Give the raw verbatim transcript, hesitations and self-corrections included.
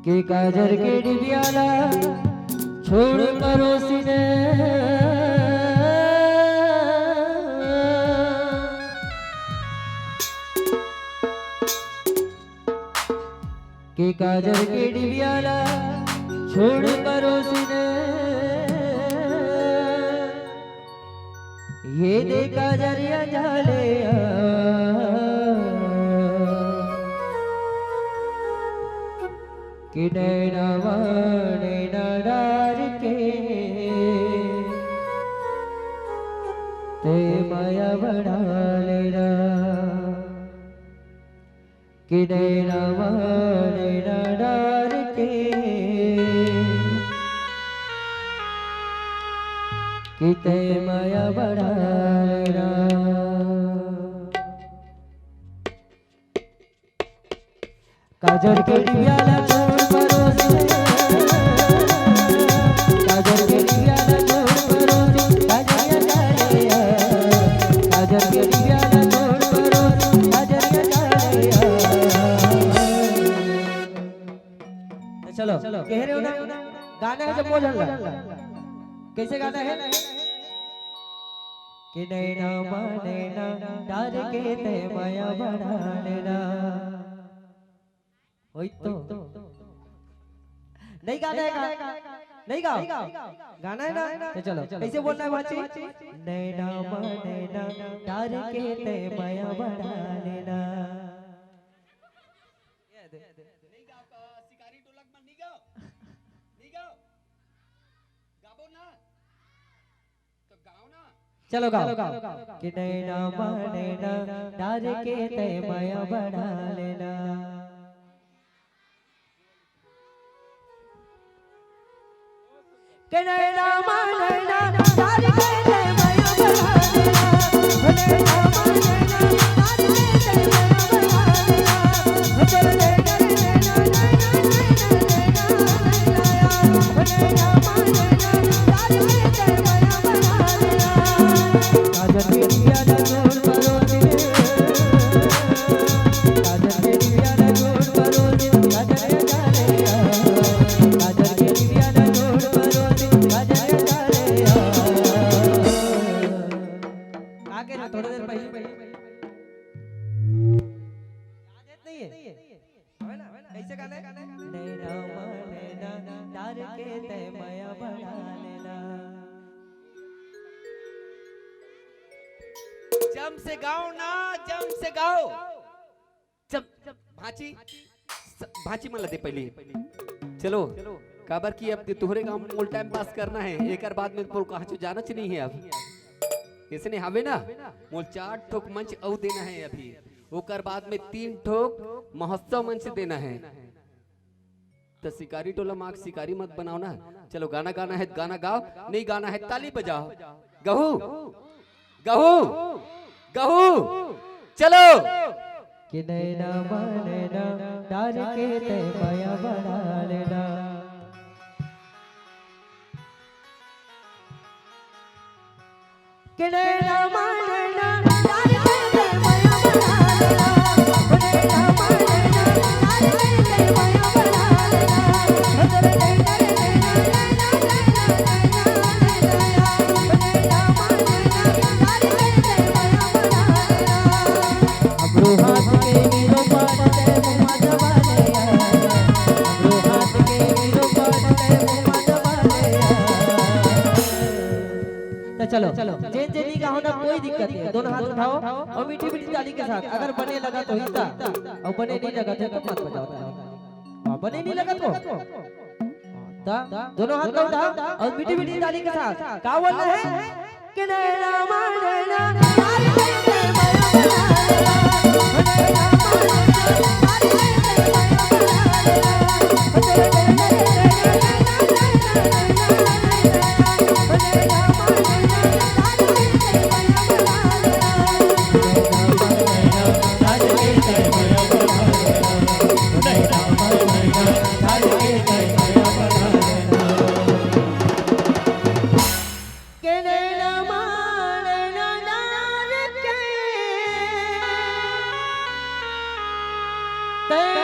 के काजर के डिबिया ला छोड़ परोसी ने, के काजर के डिबिया ला छोड़ परोसी ने, ये दे काजरिया जाले आ। कि नैना मा नैना डार के ते माया बढ़ा लेना। कि नैना मा नैना डार के कि ते माया बढ़ा लेना। काजर के डिबिया ला छोड़ परोसी, काजर के डिबिया ला छोड़ परोसी, काजरिया जाले आ। काजर के डिबिया ला छोड़ परोसी, काजरिया जाले आ। चलो, कह रहे हो ना, गाना है जब बोल हल्ला। कैसे गाना है? कि नैना मा नैना डार के ते माया बढ़ा लेना। वही तो। नहीं गाना है का? नहीं गाओ। गाना है ना? तो चलो, कैसे बोलना है भांची? नैना मा नैना डार के ते माया बढ़ा लेना। नहीं गाओ का, शिकारी टोला के मन नहीं गाओ। नहीं गाओ। गाबो ना। तो गाओ ना। चलो गाओ। कि नैना मा नैना डार के ते माया बढ़ा लेना। के नैना मा नैना डार के ते माया बढ़ा लेना। के नैना मा नैना डार के ते माया बढ़ा लेना। के नैना नैना नैना नैना नैना। के नैना मा नैना डार के ते माया बढ़ा लेना। काजर के डिबिया ला छोड़ परोसी ने, काजर के डिबिया ला छोड़ परोसी ने, काजर के जाले आ। काजर के डिबिया ला छोड़ परोसी ने, काजर के जाले आ। आगे ना, थोड़ी देर पहले। याद है नहीं है? है ना? कैसे गाना है? नैना मा नैना डार के ते माया बढ़ा लेना। जम से गाओ ना, जम से गाओ। जम, भांची, स-, भांची मन ला दे पहली। चलो, काबर कि अब तोहरे गांव में मोल टाइम पास करना है, एकर बाद में मोल कहां चो जाना च नहीं है अब। इसने हवे ना, मोल चार ठोक मंच अउ देना है अभी। ओकर बाद में तीन ठोक महोत्सव मंच देना है। त शिकारी टोला माँ के शिकारी मत बनाओ ना। चलो, गाना गाना है त गाना गाओ, नहीं गाना है त ताली बजाओ। गहू, गहू, गहू, चलो। कि नैना मा नैना डार के ते माया बढ़ा लेना। के नैना मा नैना डार के ते माया बढ़ा लेना। के नैना मा नैना डार के ते माया बढ़ा लेना। हमरो हाथ के हीरो पाट के मुआ दबा ले आ। हमरो हाथ के हीरो पाट के मुआ दबा ले आ। तो चलो, जेन जेन नहीं गाओ ना, कोई दिक्कत नहीं है, दोनों हाथ उठाओ और मीठी मीठी ताली के साथ। अगर बने लगा तो हिलता, और बने नहीं लगा तो मत बजाओ ताली। हाँ, बने नहीं लगा तो ता, दोनों हाथ उठा और मीठी मीठी ताली के साथ का बोलना है? कि नैना मा नैना डार के ते माया बढ़ा लेना। के नैना मा नैना डार के ते